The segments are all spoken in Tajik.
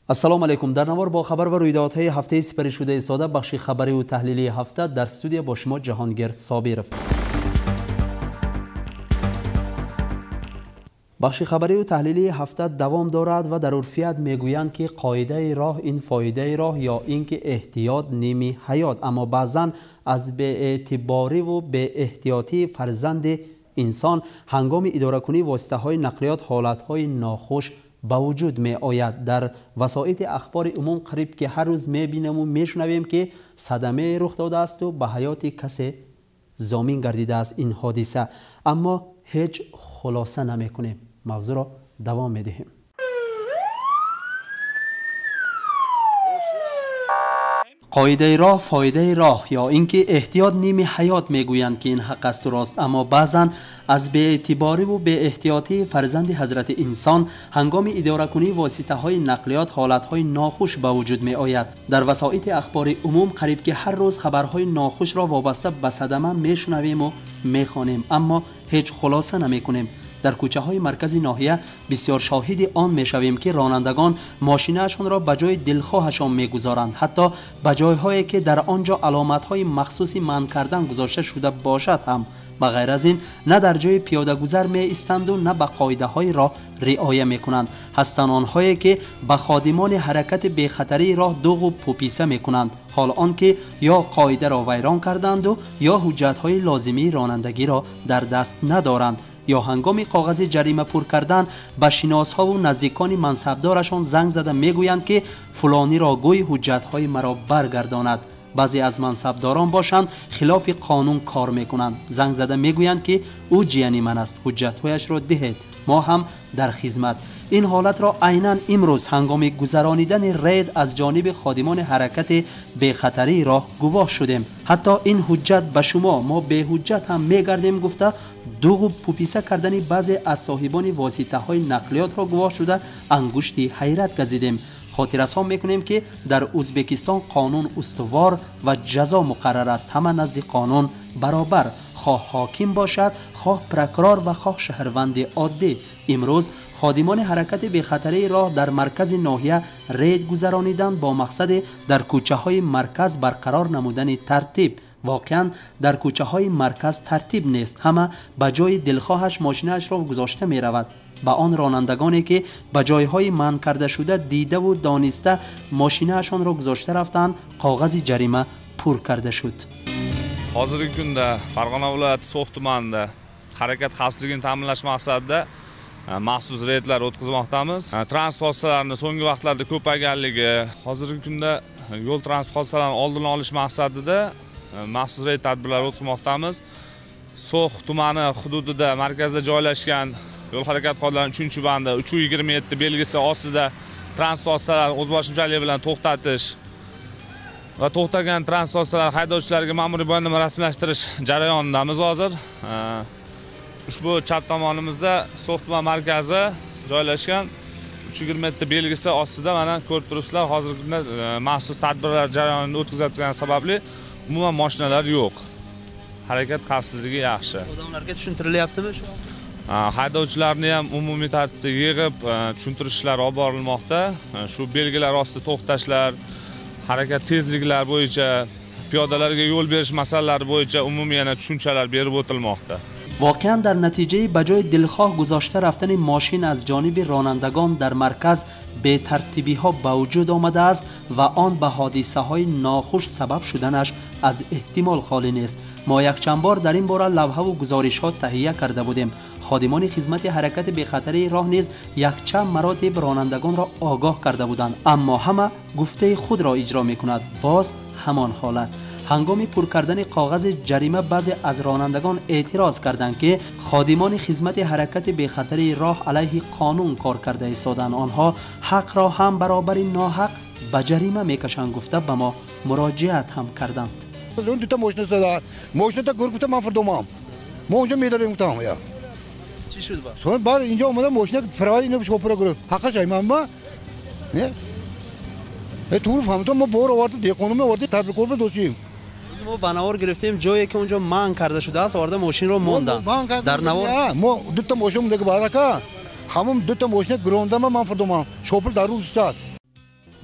Ассалому алайкум. Дар навор бо хабар ва рӯйдодҳои ҳафтаи сипаришуда истода бахши хабариву таҳлилии ҳафта дар студия бо шумо Ҷаҳонгир Собиров. Бахши хабариву таҳлилии ҳафта давом дорад ва дар урфият мегӯянд, ки қоидаи роҳ ин фоидаи роҳ ё ин ки эҳтиёт ними ҳаёт. Аммо баъзан аз беэътибориву беэҳтиётии фарзанди инсон ҳангоми идоракунии воситаҳои нақлиёт ҳолатҳои нохуш ба вуҷуд меояд. Дар васоити ахбори умум қариб ки ҳар рӯз мебинему мешунавем, ки садамае рух додаасту ба ҳаёти касе зомин гардидааст ин ҳодиса, аммо ҳеҷ хулоса намекунем. Мавзӯъро давом медиҳем. Қоидаи роҳ фоидаи роҳ ё ин ки эҳтиёт ними ҳаёт мегӯянд, ки ин ҳақ асту рост. Аммо баъзан аз беэътибориву беэҳтиётии фарзанди ҳазрати инсон ҳангоми идоракунии воситаҳои нақлиёт ҳолатҳои нохуш ба вуҷуд меояд. Дар васоити ахбори умум қариб ки ҳар рӯз хабарҳои нохушро вобаста ба садама мешунавему мехонем, аммо ҳеҷ хулоса намекунем. Дар кӯчаҳои маркази ноҳия бисёр шоҳиди он мешавем, ки ронандагон мошинаашонро ба ҷои дилхоҳашон мегузоранд, ҳатто ба ҷойҳое ки дар он ҷо аломатҳои махсуси манъ кардан гузошта шуда бошад ҳам. Ба ғайр аз ин на дар ҷои пиёдагузар меистанду на ба қоидаҳои роҳ риоя мекунанд. Ҳастанд онҳое ки ба ходимони ҳаракати бехатарии роҳ дуғу пуписа мекунанд, ҳол он ки ё қоидаро вайрон карданду ё ҳуҷҷатҳои лозимии ронандагиро дар даст надоранд, ё ҳангоми коғази ҷарима пур кардан ба шиносҳову наздикони мансабдорашон занг зада мегӯянд, ки фулониро гӯй ҳуҷҷатҳои маро баргардонад. Баъзе аз мансабдорон бошанд хилофи қонун кор мекунанд, занг зада мегӯянд, ки ӯ ҷияни ман аст, ҳуҷҷатҳояшро диҳед, мо ҳам дар хизмат. Ин ҳолатро айнан имрӯз ҳангоми гузаронидани рейд аз ҷониби ходимони ҳаракати бехатарии роҳ гувоҳ шудем. Ҳатто ин ҳуҷҷат ба шумо, мо беҳуҷҷат ҳам мегардем гуфта дуғу пуписа кардани баъзе аз соҳибони воситаҳои нақлиётро гувоҳ шуда ангушти ҳайрат газидем. Хотиррасон мекунем, ки дар Ӯзбекистон қонун устувор ва ҷазо муқаррар аст. Ҳама назди қонун баробар, хоҳ ҳоким бошад, хоҳ прокурор ва хоҳ шаҳрванди оддӣ. Имрӯз ходимони ҳаракати бехатарии роҳ дар маркази ноҳия рейд гузарониданд бо мақсади дар кӯчаҳои марказ барқарор намудани тартиб. Воқеан дар кӯчаҳои марказ тартиб нест, ҳама ба ҷои дилхоҳаш мошинаашро гузошта меравад. Ба он ронандагоне ки ба ҷойҳои манъ карда шуда дидаву дониста мошинаашонро гузошта рафтанд, коғази ҷарима пур карда шуд. Hozirgi kunda Farg'ona viloyati So'x tumanida harakat xavfsizligini ta'minlash maqsadida maxsus reydlar o'tkazmoqdamiz. Transport vositalarining so'nggi vaqtlarda ko'payganligi, hozirgi kunda yo'l transport hodisalarini oldini olish maqsadida maxsus reyd tadbirlari o'tkazmoqdamiz. So'x tumani hududida markazda joylashgan yo'l harakati qoidalarining 3-bandi 327 belgisi ostida transport vositalarini o'zboshimchalik bilan to'xtatish va to'xtagan transport vositalari haydovchilariga ma'muriy bayonnoma rasmiylashtirish jarayonidamiz hozir. Ushbu chap tomonimizda So'x tuman markazi joylashgan 327 belgisi ostida mana ko'rib turibsizlar, hozirgi kunda maxsus tadbirlar jarayonini o'tkazayotgani sababli umuman mashinalar yo'q. Harakat xavfsizligi yaxshi. Odamlarga tushuntirilyaptimi shu? Haydovchilarni ham umumiy tartibda yig'ib tushuntirishlar olib borilmoqda. Shu belgilar ostida to'xtashlar, harakat tezliklari bo'yicha, piyodalarga yo'l berish masalalari bo'yicha umumiy yana tushunchalar berib o'tilmoqda. Воқеан дар натиҷаи ба ҷои дилхоҳ гузошта рафтани мошин аз ҷониби ронандагон дар марказ бетартибиҳо ба вуҷуд омадааст ва он ба ҳодисаҳои нохуш сабаб шуданаш аз эҳтимол холӣ нест. Мо якчанд бор дар ин бора лавҳаву гузоришҳо таҳия карда будем. Ходимони хизмати ҳаракати бехатарии роҳ низ якчанд маротиб ронандагонро огоҳ карда буданд, аммо ҳама гуфтаи худро иҷро мекунад. Боз ҳамон ҳолат. Ҳангоми пур кардани коғази ҷарима баъзе аз ронандагон эътироз карданд, ки ходимони хизмати ҳаракати бехатарии роҳ алайҳи қонун кор карда истоданд. Онҳо ҳақро ҳам баробари ноҳақ ба ҷарима мекашанд гуфта ба мо муроҷиат ҳам карданд. Дута мошина зада, мошината гур гуфта ман фурдомам. Мо онҷо медорем гуфтам я. Чӣ шуд ба? Сон баъд инҷо омада мошина фаравади ино шопура гирифт. Ҳаққаш ай ман ба? Не? Тур фаҳмидам, мо бор оварда, деҳқонум оварда, табрикор ба дошим. Мо ба навор гирифтем, ҷое ки онҷо манъ карда шудааст, оварда мошинро монданд. Дар навор мо дута мошина мондаги барака. Ҳамон дута мошина гирондама ман фурдомам. Шопур дар рӯз истад.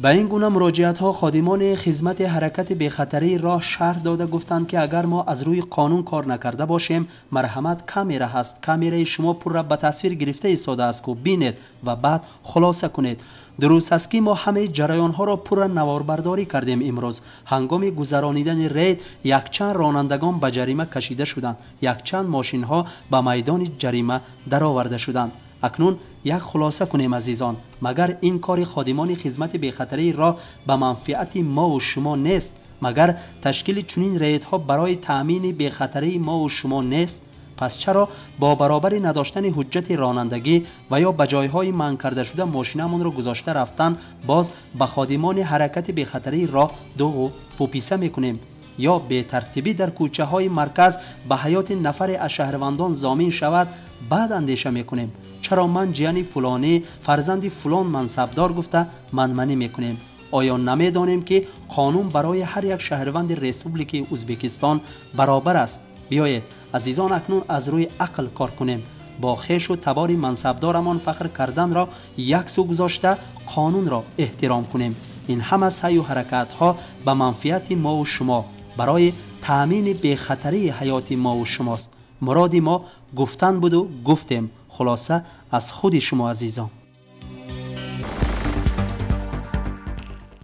Ба ин гуна муроҷиатҳо ходимони хизмати ҳаракати бехатарии роҳ шарҳ дода гуфтанд, ки агар мо аз рӯи қонун кор накарда бошем, марҳамат, камера ҳаст, камераи шумо пурра ба тасвир гирифта истодааст, ку бинед ва баъд хулоса кунед. Дуруст аст, ки мо ҳамаи ҷараёнҳоро пурра наворбардорӣ кардем. Имрӯз ҳангоми гузаронидани рейд якчанд ронандагон ба ҷарима кашида шуданд, якчанд мошинҳо ба майдони ҷарима дароварда шуданд. Акнун як хулоса кунем, азизон, магар ин кори ходимони хизмати бехатарии роҳ ба манфиати мову шумо нест? Магар ташкили чунин рейдҳо барои таъмини бехатарии мову шумо нест? Пас чаро бо баробари надоштани ҳуҷҷати ронандагӣ ва ё ба ҷойҳои манъ карда шуда мошинамонро гузошта рафтан боз ба ходимони ҳаракати бехатарии роҳ дуғу пуписа мекунем? Ё бетартибӣ дар кӯчаҳои марказ ба ҳаёти нафаре аз шаҳрвандон зомин шавад, баъд андеша мекунем? Чаро ман ҷияни фулонӣ, фарзанди фулон мансабдор гуфта манманӣ мекунем? Оё намедонем, ки қонун барои ҳар як шаҳрванди Республикаи Ӯзбекистон баробар аст? Биёед, азизон, акнун аз рӯи ақл кор кунем. Бо хешу табори мансабдорамон фахр карданро як сӯ гузошта, қонунро эҳтиром кунем. Ин ҳама саъю ҳаракатҳо ба манфиати мову шумо, барои таъмини бехатарии ҳаёти мову шумост. Муроди мо гуфтан буду гуфтем. Хулоса аз худи шумо, азизон.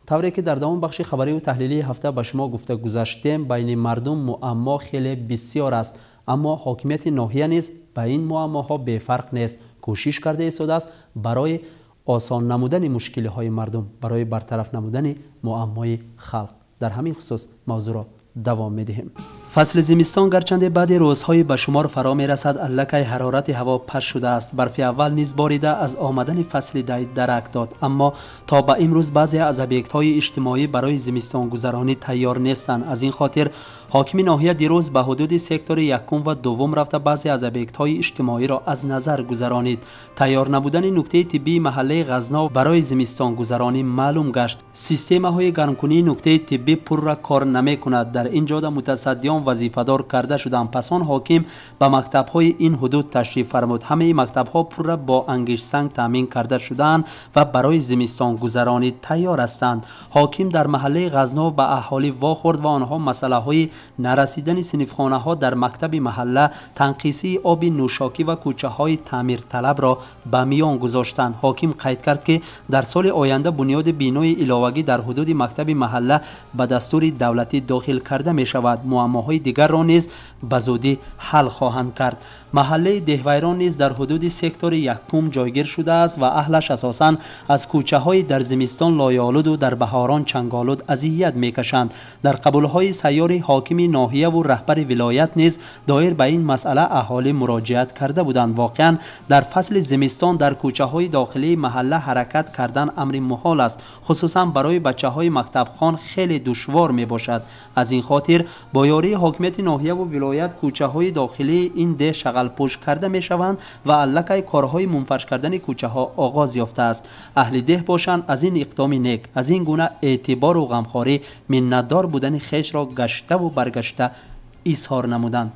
Тавре ки дар давом бахши хабариву таҳлилии ҳафта ба шумо гуфта гузаштем, байни мардум муаммо хеле бисёр аст, аммо ҳокимияти ноҳия низ ба ин муаммоҳо бефарқ нест, кӯшиш карда истодааст барои осон намудани мушкилиҳои мардум, барои бартараф намудани муаммои халқ. Дар ҳамин хусус мавзӯъро давом медиҳем. Фасли зимистон гарчанде баъди рӯзҳои ба шумор фаро мерасад, аллакай ҳарорати ҳаво паст шудааст. Барфи аввал низ борида аз омадани фасли дай дарак дод, аммо то ба имрӯз баъзе аз объектҳои иҷтимоӣ барои зимистонгузаронӣ тайёр нестанд. Аз ин хотир ҳокими ноҳия дирӯз ба ҳудуди сектори якум ва дуввум рафта баъзе аз объектҳои иҷтимоиро аз назар гузаронид. Тайёр набудани нуктаи тиббии маҳаллаи Ғазнов барои зимистонгузаронӣ маълум гашт. Системаҳои гармкунии нуктаи тиббӣ пурра кор намекунад. Дар ин ҷода мутасаддиён вазифадор карда шуданд. Пас он ҳоким ба мактабҳои ин ҳудуд ташриф фармуд. Ҳамаи мактабҳо пурра бо ангиштсанг таъмин карда шудаанд ва барои зимистонгузаронӣ тайёр ҳастанд. Ҳоким дар маҳаллаи Ғазнов ба аҳолӣ вохӯрд ва онҳо масъалаҳои нарасидани синфхонаҳо дар мактаби маҳалла, танқисии оби нӯшокӣ ва кӯчаҳои таъмирталабро ба миён гузоштанд. Ҳоким қайд кард, ки дар соли оянда бунёди бинои иловагӣ дар ҳудуди мактаби маҳалла ба дастури давлатӣ дохил карда мешавад. Муаммоҳои дигарро низ ба зудӣ ҳал хоҳанд кард. Маҳаллаи Деҳвайрон низ дар ҳудуди сектори якум ҷойгир шудааст ва аҳлаш асосан аз кӯчаҳои дар зимистон лоёлуду дар баҳорон чанголуд азият мекашанд. Дар қабулҳои сайёри ҳокими ноҳияву раҳбари вилоят низ доир ба ин масъала аҳолӣ муроҷиат карда буданд. Воқеан дар фасли зимистон дар кӯчаҳои дохилии маҳалла ҳаракат кардан амри муҳол аст, хусусан барои бачаҳои мактабхон хеле душвор мебошад. Аз ин хотир бо ёрии ҳокимияти ноҳияву вилоят кӯчаҳои дохилии ин деҳ шағалпӯш карда мешаванд ва аллакай корҳои мунфарш кардани кӯчаҳо оғоз ёфтааст. Аҳли деҳ бошанд аз ин иқдоми нек, аз ин гуна эътибору ғамхорӣ миннатдор будани хешро гаштаву баргашта изҳор намуданд.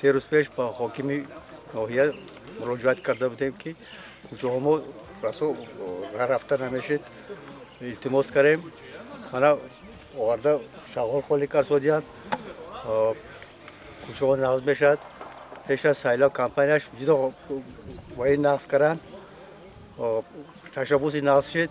Се рӯз пеш ба ҳокими ноҳия муроҷиат карда будем, ки кӯчаҳо мо расо рафта намешид. Илтимос кардем, мана оварда шағол холӣ карсодиянд, кӯчаҳо нағз мешавад. Пеш аз сайлав кампанияш ҷудо ва ин нағз карданд, ташаббуси нағз шид.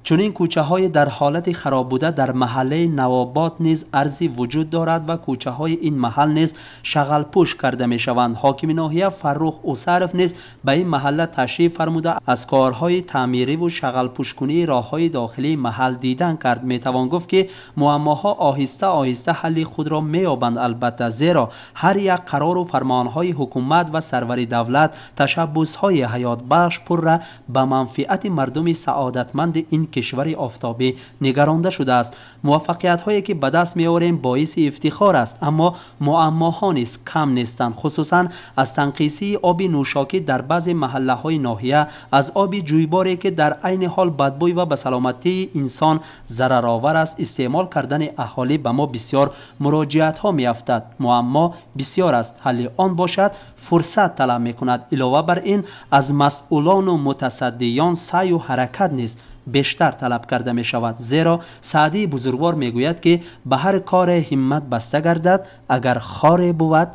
Чунин кӯчаҳои дар ҳолати хароб буда дар маҳаллаи Навобод низ арзи вуҷуд дорад ва кӯчаҳои ин маҳал низ шағалпӯш карда мешаванд. Ҳокими ноҳия Фаррух Усаров низ ба ин маҳалла ташриф фармуда аз корҳои таъмириву шағалпӯшкунии роҳҳои дохилии маҳал дидан кард. Метавон гуфт, ки муаммоҳо оҳиста оҳиста ҳалли худро меёбанд, албатта, зеро ҳар як қарору фармонҳои ҳукумат ва сарвари давлат ташаббусҳои ҳаётбахш пурра ба манфиати мардуми саодатманди ин кишвари офтобӣ нигаронда шудааст. Муваффақиятҳое ки ба даст меорем боиси ифтихор аст, аммо муаммоҳо низ кам нестанд, хусусан аз танқисии оби нӯшокӣ дар баъзе маҳаллаҳои ноҳия, аз оби ҷӯйборе ки дар айни ҳол бадбӯй ва ба саломатии инсон зараровар аст истеъмол кардани аҳолӣ ба мо бисёр муроҷиатҳо меафтад. Муаммо бисёр аст, ҳалли он бошад фурсат талаб мекунад. Илова бар ин аз масъулону мутасаддиён саъю ҳаракат низ бештар талаб карда мешавад, зеро Саъдии бузургвор мегӯяд, ки ба ҳар коре ҳиммат баста гардад, агар хоре бувад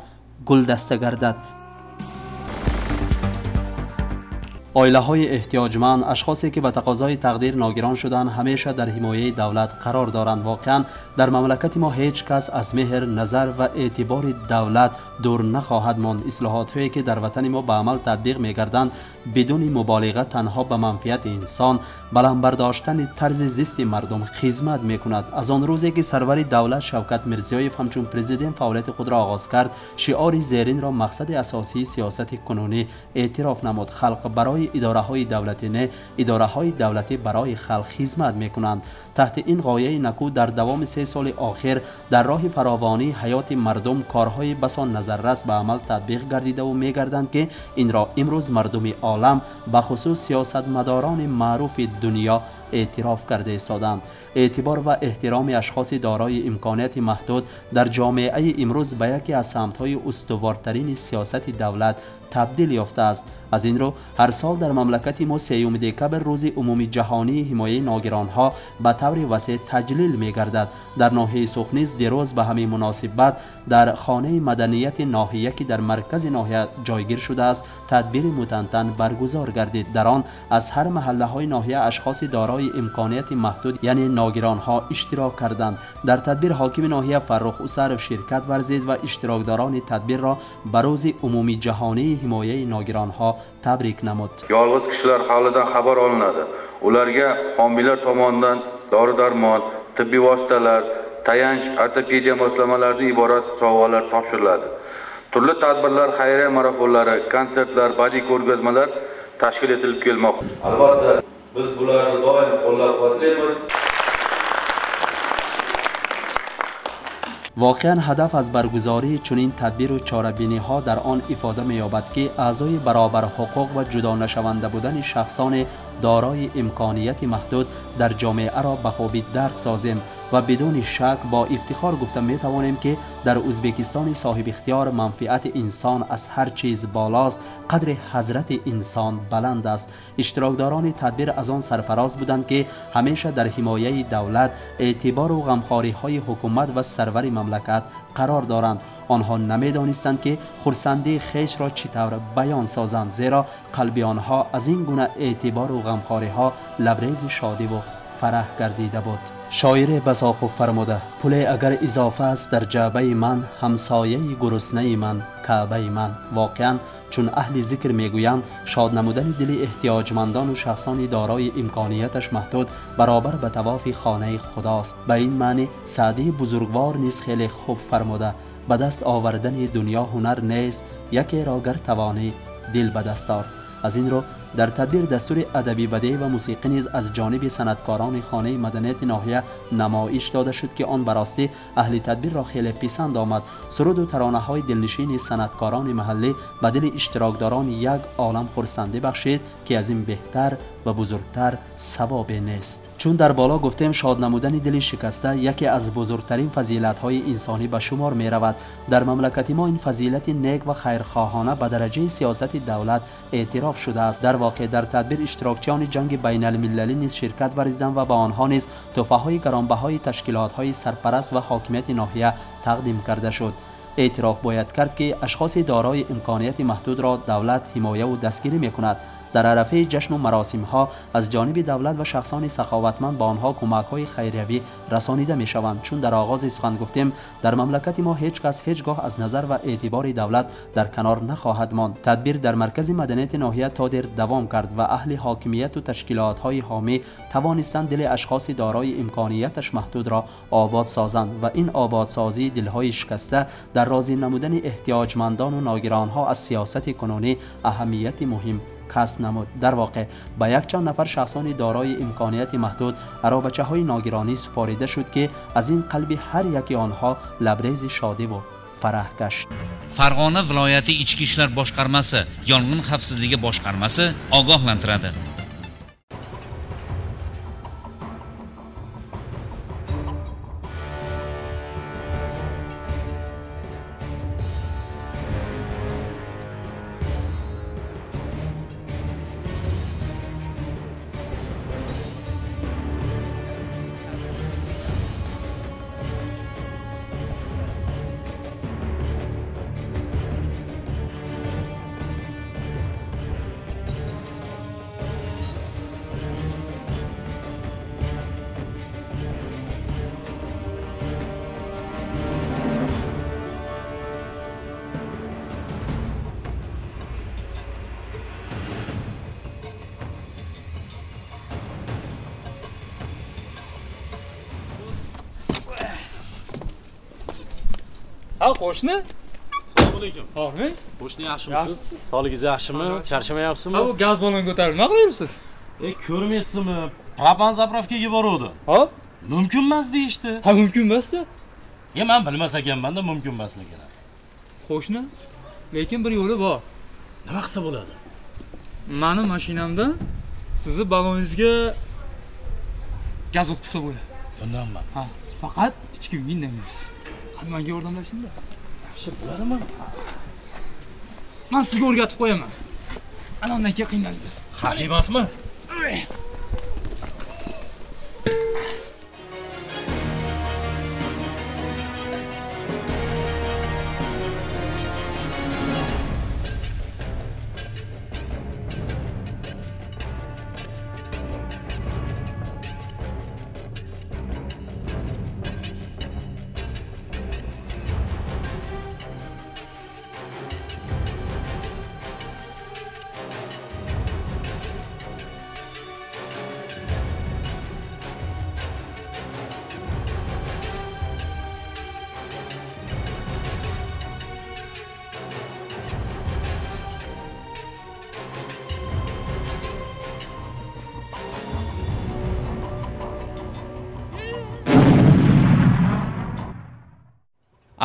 гулдаста гардад. Оилаҳои эҳтиёҷманд, ашхосе ки ба тақозои тақдир ногирон шуданд, ҳамеша дар ҳимояи давлат қарор доранд. Воқеан дар мамлакати мо ҳеҷ кас аз меҳр, назар ва эътибори давлат дур нахоҳад монд. Ислоҳотҳое ки дар ватани мо ба амал татбиқ мегарданд, бидуни муболиға танҳо ба манфиати инсон, баланд бардоштани тарзи зисти мардум хизмат мекунад. Аз он рӯзе ки сарвари давлат Шавкат Мирзиёев ҳамчун президент фаъолияти худро оғоз кард, шиори зеринро мақсади асосии сиёсати кунунӣ эътироф намуд: халқ барои идораҳои давлатӣ не, идораҳои давлатӣ барои халқ хизмат мекунанд. Таҳти ин ғояи накӯ дар давоми 3 соли охир дар роҳи фаровонии ҳаёти мардум корҳои басон назаррас ба амал татбиқ гардидаву мегарданд, ки инро имрӯз мардуми олам, бахусус сиёсатмадорони маъруфи дунё эътироф карда истоданд. Эътибор ва эҳтироми ашхоси дорои имконияти маҳдуд дар ҷомеаи имрӯз ба яке аз самтҳои устувортарини сиёсати давлат табдил ёфтааст. Аз ин рӯ ҳар сол дар мамлакати мо 3 декабр рӯзи умумиҷаҳонии ҳимояи ногиронҳо ба таври васеъ таҷлил мегардад. Дар ноҳияи Суғд низ дирӯз ба ҳамин муносибат дар хонаи маданияти ноҳия, ки дар маркази ноҳия ҷойгир шудааст, тадбири мутантан баргузор гардид. Дар он аз ҳар маҳаллаҳои ноҳия ашхоси дорои имконияти маҳдуд, яъне ногиронҳо, иштирок карданд. Дар тадбир ҳокими ноҳия Фаррух Усаров ширкат варзид ва иштирокдорони тадбирро ба рӯзи умумиҷаҳонии ҳимояи ногиронҳо табрик намуд. Yolg'iz kishilar holidan xabar olinadi. Ularga homiylar tomonidan dori-darmon, tibbiy vositalar, tayanch, ortopediya moslamalaridan iborat sovg'alar topshiriladi. Turli tadbirlar, xayriya marafonlari, konsertlar, badiiy ko'rgazmalar tashkil etilib kelmoqda. Albatta, biz bularni doim qo'llab-quvvatlaymiz. Воқеан ҳадаф аз баргузории чунин тадбиру чорабиниҳо дар он ифода меёбад, ки аъзои баробарҳуқуқ ва ҷудонашаванда будани шахсони дорои имконияти маҳдуд дар ҷомеаро ба хубӣ дарк созем ва бидуни шак бо ифтихор гуфта метавонем, ки дар Ӯзбекистони соҳибихтиёр манфиати инсон аз ҳар чиз болост, қадри ҳазрати инсон баланд аст. Иштирокдорони тадбир аз он сарфароз буданд, ки ҳамеша дар ҳимояи давлат, эътибору ғамхориҳои ҳукумат ва сарвари мамлакат қарор доранд. Онҳо намедонистанд, ки хурсандии хешро чӣ тавр баён созанд, зеро қалби онҳо аз ин гуна эътибору ғамхориҳо лабрези шодиву фараҳ гардида буд. Шоире басо хуб фармуда: пуле агар изофа аст дар ҷаъбаи ман, ҳамсояи гуруснаи ман каъбаи ман. Воқеан чун аҳли зикр мегӯянд, шод намудани дили эҳтиёҷмандону шахсони дорои имконияташ маҳдуд баробар ба тавофи хонаи худост. Ба ин маънӣ Саъдии бузургвор низ хеле хуб фармуда: ба даст овардани дунё ҳунар нест, якеро гар тавонӣ дил ба даст ор. Аз ин рӯ дар тадбир дастури адабӣ бадеӣ ва мусиқӣ низ аз ҷониби санъаткорони хонаи маданияти ноҳия намоиш дода шуд, ки он ба ростӣ аҳли тадбирро хеле писанд омад. Суруду таронаҳои дилнишини санъаткорони маҳаллӣ ба дили иштирокдорон як олам хурсандӣ бахшид, ки аз ин беҳтар ва бузургтар савобе нест. Чун дар боло гуфтем, шод намудани дили шикаста яке аз бузургтарин фазилатҳои инсонӣ ба шумор меравад. Дар мамлакати мо ин фазилати нек ва хайрхоҳона ба дараҷаи сиёсати давлат эътироф шудааст. Дар воқеъ дар тадбир иштирокчиёни ҷанги байналмилалӣ низ ширкат варзиданд ва ба онҳо низ тӯҳфаҳои гаронбаҳои ташкилотҳои сарпараст ва ҳокимияти ноҳия тақдим карда шуд. Эътироф бояд кард, ки ашхоси дорои имконияти маҳдудро давлат ҳимояву дастгирӣ мекунад. дар арафаи ҷашну маросимҳо аз ҷониби давлат ва шахсони саховатманд ба онҳо кӯмакҳои хайриявӣ расонида мешаванд. Чун дар оғози сухан гуфтем, дар мамлакати мо ҳеҷ кас ҳеҷ гоҳ аз назар ва эътибори давлат дар канор нахоҳад монд. Тадбир дар маркази маданияти ноҳия то дер давом кард ва аҳли ҳокимияту ташкилотҳои ҳомӣ тавонистанд дили ашхоси дорои имконияташ маҳдудро обод созанд ва ин ободсозии дилҳои шикаста дар розӣ намудани эҳтиёҷмандону ногиронҳо аз сиёсати кунунӣ аҳамияти муҳим касб намуд. Дар воқеъ ба якчанд нафар шахсони дорои имконияти маҳдуд аробачаҳои ногиронӣ супорида шуд, ки аз ин қалби ҳар яки онҳо лабрези шодиву фараҳ гашт. Farg'ona viloyati Ichki ishlar boshqarmasi, yong'in xavfsizligi boshqarmasi ogohlantiradi. Ha, qo'shni? Assalomu alaykum. Xo'rmi? Qo'shni yaxshimisiz? Sog'ligingiz yaxshimi? Charchamayapsizmi? Ha, bu gaz ballon ko'tarib nima qilyapsiz? Ko'rmaysizmi? Propan zapravkaga boruvdim. Hop. Mumkin emas deyishdi. Ha, mumkin emas-da. Men bilmas ekanman-da mumkin emasligini. Qo'shni, lekin bir yo'li bor. Nima qilsa bo'ladi? Meni mashinamda sizni balloningizga gaz o'tkazsa bo'ladi. Bundanmi? Ha, faqat hech kimga indamaysiz. Menga yordamlashingda. Yaxshi bo'ladimi? Men sizga o'rgatib qo'yaman. Ana undan keyin qiynalmaysiz. Xavfli emasmi?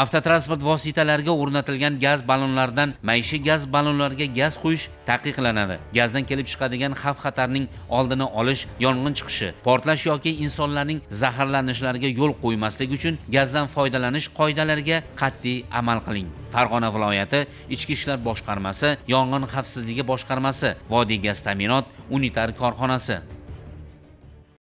Avtotransport vositalariga o'rnatilgan gaz ballonlaridan maishiy gaz ballonlariga gaz quyish taqiqlanadi. Gazdan kelib chiqadigan xavf-xatarning oldini olish, yong'in chiqishi, portlash yoki insonlarning zaharlanishlariga yo'l qo'ymaslik uchun gazdan foydalanish qoidalariga qat'iy amal qiling. Farg'ona viloyati Ichki ishlar boshqarmasi, yong'in xavfsizligi boshqarmasi, Vodiy gaz ta'minot unitar korxonasi.